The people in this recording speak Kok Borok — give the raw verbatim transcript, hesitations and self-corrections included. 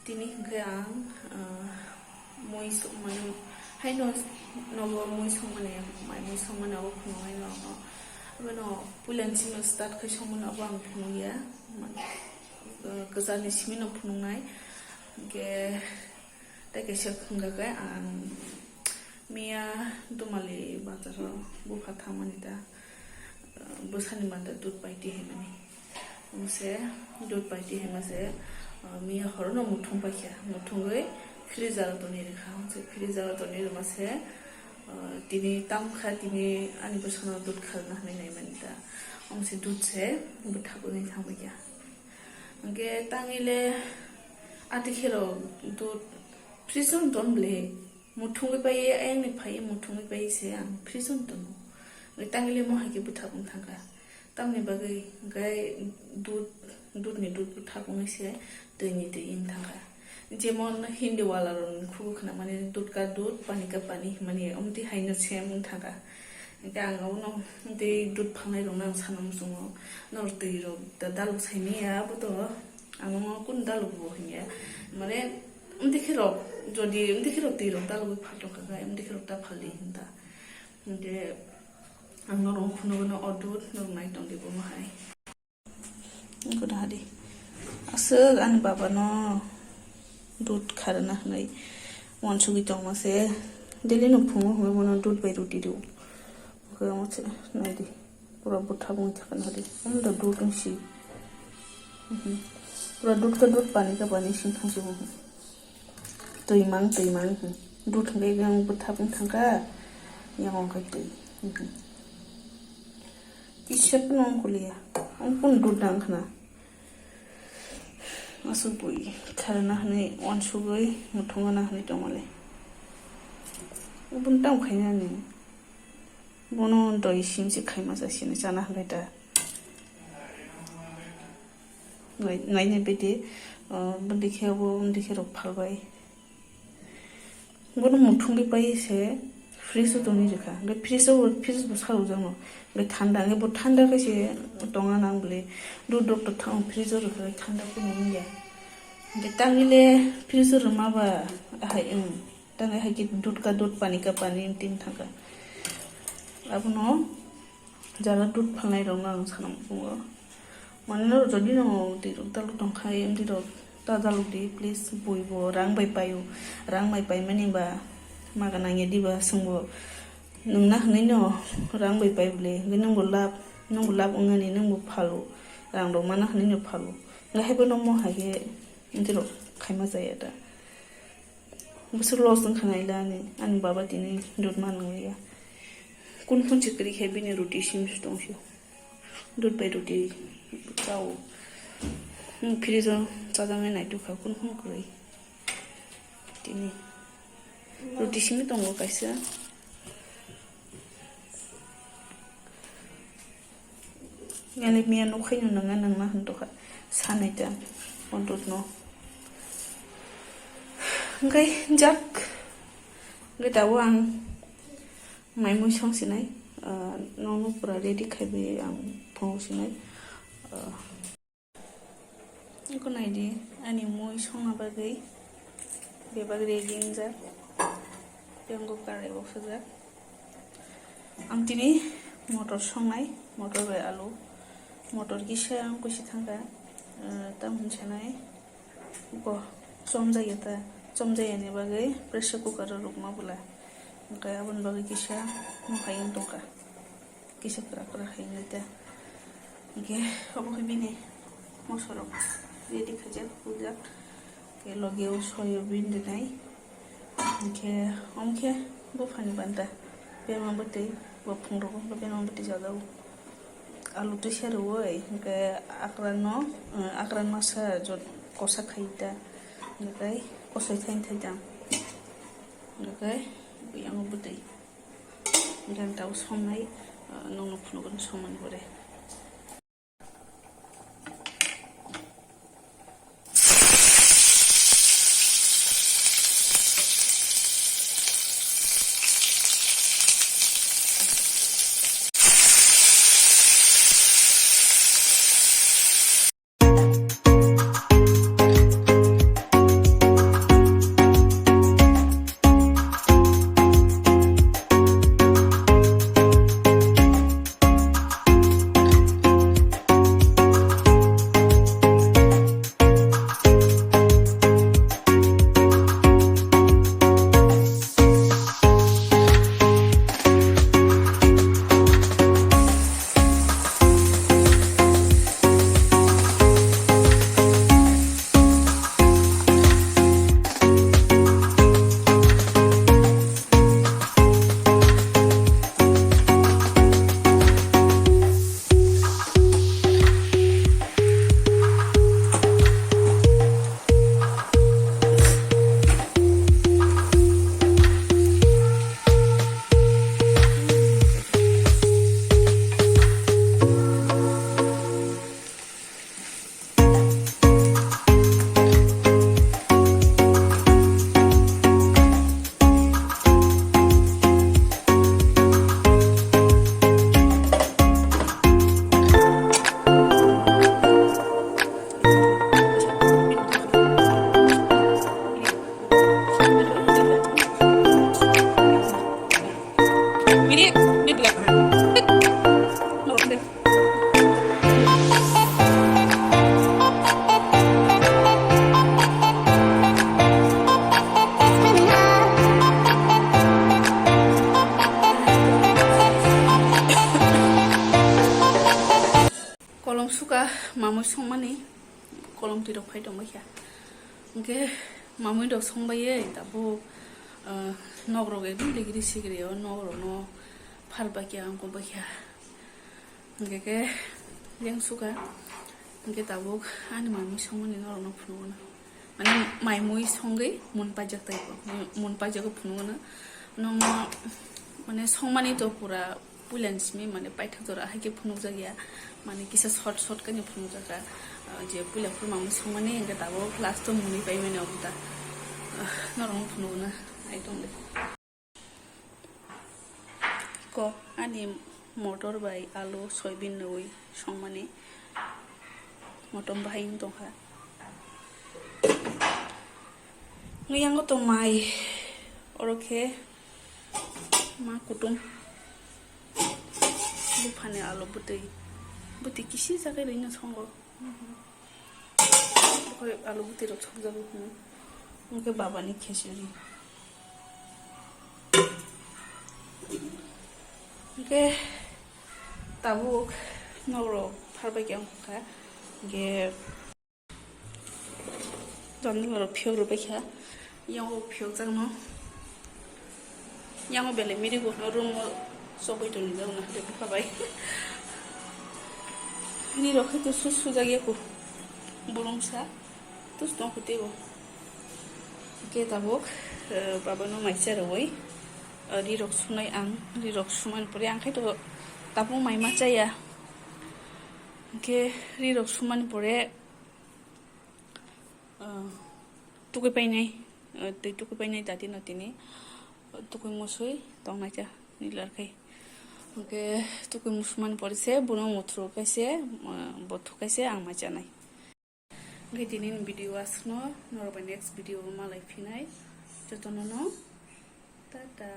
Tini hwnkhe ang, ah, mui songmani, haino nogo mui songmani, mai mui songmani abo phunuknai norokno. Abono puilani simi start khai songmani abo ang phunukya. Ah, kwchani simino phunuknai. Hwnkhe tei kaisa hwnkha khe ang miya Dumali bazaro bupha thangmani ta, ah, bwsani manda dudh paiti hinmani. Mose dudh paiti hinma se, ah, miya horono muthung paikha, muthungwi freezer o tonwi rwkha. Mose freezer o tonwi rwma se, ah, tini tamkha, tini ani bwsano dudh kharna hinwi naimani ta. Mose dudh se bwthak wngwi thangbaikha. Hwnkhe tangwi le ati khe rok dudh fridge o ton bwle. Muthungwi pai, ayang ni phai muthungwi pai se ang fridge o tono. Tangwi le mo hai khe bwthak wng thangkha. Tamni bagwi hwnkhe dudh, dudh ni dudh bwthak wngwi se twi ni twi wng thangkha. Jemon Hindi wala rok ni khugo khna mani dudh ka dudh, pani ka pani hinmani omtwi hai no same wng thangkha. Hwnkhe ang abono tei dudh phalnai rok no ang sana muchungo, norok twi rok da daluk sai manya abo to. Ang no kunu daluk bo hinya. Mane, wngtwi khe rok, jodi wngtwi khe rok twi rok dalugwi phal tongkha khe, wngtwi khe rok ta phal di hinta. Hwnkhe ang norok phunukgwino o dudh norok nai tong di bomo hai. Wngkha da di. Aswk ani baba no dudh kharna hinwi uansugwi tongma se. Daily no phungo hwnwi bono dudh bai roti rw. Hwnkhe omo se nai di. Pura bwthak wngwi thangkha nahadi. Omo da dudh wngsi. Mhm. Pura dudh ka dudh, pani ka pani sing thangsi bo. Twi mang, twi mang. Dudh hwnkhe yang bwthak wng thangkha. Yang wngkha twi. Mhm. Kisa phano wng kuliya. Wng phano dudh nang khna. Aswk bui kharna hinwi uansugwi muthungna hinwi tongmale. Obono tamo khainani. Bono doi simse khaima sa sini chana hinwi ta. Nai, naina bidi, ah, bidi khe bo, bidi khe rok phalbai. Bono muthungwi pai se fridge o tongwi rwkha. Hwnkhe fridge o, fridge bo salok jakno. Hwnkhe thanda, hwnkhe bo thanda khe se tongna nang bwle. Dudh rok to thang fridge o rwkha, thanda khe nung ya. Hwnkhe tangwi le fridge o rwma ba ahai wng. Tangwi hai khe dudh ka dudh, pani ka pani wng twi thangkha. Abono jara dudh phalnai rokno ang sana muchungo. Mane norok jodi no twi rok daluk tongkha, M D rok ta daluk di, please, bui bo rang bai paio, rang bai paimani ba maga nangya diba swngbo nwngna hinwi no rang bai pai bwle, hwnkhe nwngbo lab, nwngbo lab wngnani nwngbo phalo, rang rok mana hinwi no phalo, hwnkhe haibo no mo hai khe M D rok khaima chaya da. Bwswk loss wngkha naila ani, ani baba tini dudh ma nangya. Kun phun se kwrwi khe bini roti simi se tong phio. Dudh bai roti chao. Hmm, fridge o chajaknai naitukha kun phun kwrwi. Tini roti simi tongo kaisa. Ngali miya nukhaino nangna nangna hwn tongkha sanai ta o dudh no. Hwnkhe jak hwnkhe tabuk ang mai mui song sinai, ah, nono pura ready khaiwi ang phunuk sinai, ah, Eko naidi, ani mui songna bagwi bebak ready wngjak. Tei wngo karai bo phajak. Ang tini motor songnai, motor bai alu. Motor kisa ang kusi thangkha, eh, tam hinwi sanai. Bo chomjaya ta, chomjayani bagwi pressure cooker o rwkma bwla. Hwnkhe aboni bagwi kisa mohai wng tongkha. Kisa kwrak kwrak hai wngwi ta. Hwnkhe obo khe bini mosorok ready khaijak, huljak. Hwnkhe logi o soyabin rwnai. Hwnkhe omo khe buphani banta. Bema bwtwi, bo phungrok wngkha bema bwtwi jajago. Alu twisa rwui, hwnkhe akran no, eh, akran masa jot kosa khai ta. Hwnkhe kosoi thaini thai ta. Hwnkhe yang bwtwi. Ganta o songnai, ah, nokno phunukgwino songmani pore. Kolom suka mamui songmani, kolom twi rok phai tongbaikha. Hwnkhe mamui rok songbai tabuk, ah, nok rok ekdom ligri sigri o, nok rok no phar baikha, ang kok baikha. Hwnkhe khe leng suka, hwnkhe tabuk ani mamui songmani norok no phunukgo na. Mane mai mui songwi mun paijak taibo. Mun, mun paijak phunukgo no. Nokno mane songmani to pura puilani simi mane paithak jora hai khe phunukjak ya. Mane kisa short short khe phunukjak kha. Ah, je puila phuru mamui songmani hwnkhe tabuk last o muni paimani obo ta. Ah, norok no phunukgo na. Ekdom de. Ko ani motor bai alu soybean nwi songmani motom bahai wng tongkha. Nwi yango to mai oro khe ma kutung buphani alu bwtwi bwtwi kisi jagwi rwino songo. Bukhai alu bwtwi rok sokjago hwnwi. Hwnkhe babani khechuri. Hwnkhe tabuk norok pharbai khe wngkha. Hwnkhe jandala rok phiyok rwbai kha. Yango phiyokjakno. Yango belai miri bo room o chogwi tongwi jak na de bwkha bai. Ri rok khe to su sujak ya ko. Bolong sa. Tus tong kho tei bo. Hwnkhe tabuk, eh, baba no mai cha rwui, eh, ri rok sunai ang. Ri rok sumani pore ang khai to tabuk mai ma cha ya. Hwnkhe ri rok sumani pore, ah, tukui painai, ah, twi tukui painai dati no tini, ah, tukui musui tongnai cha ni lar khai. Hwnkhe tukui musumani pore se bono muthru khai se, ah, bo thukai se ang mai chanai. Hwnkhe tini ni video aswkno, norok bai next video o malai phinai. Jotono no tata.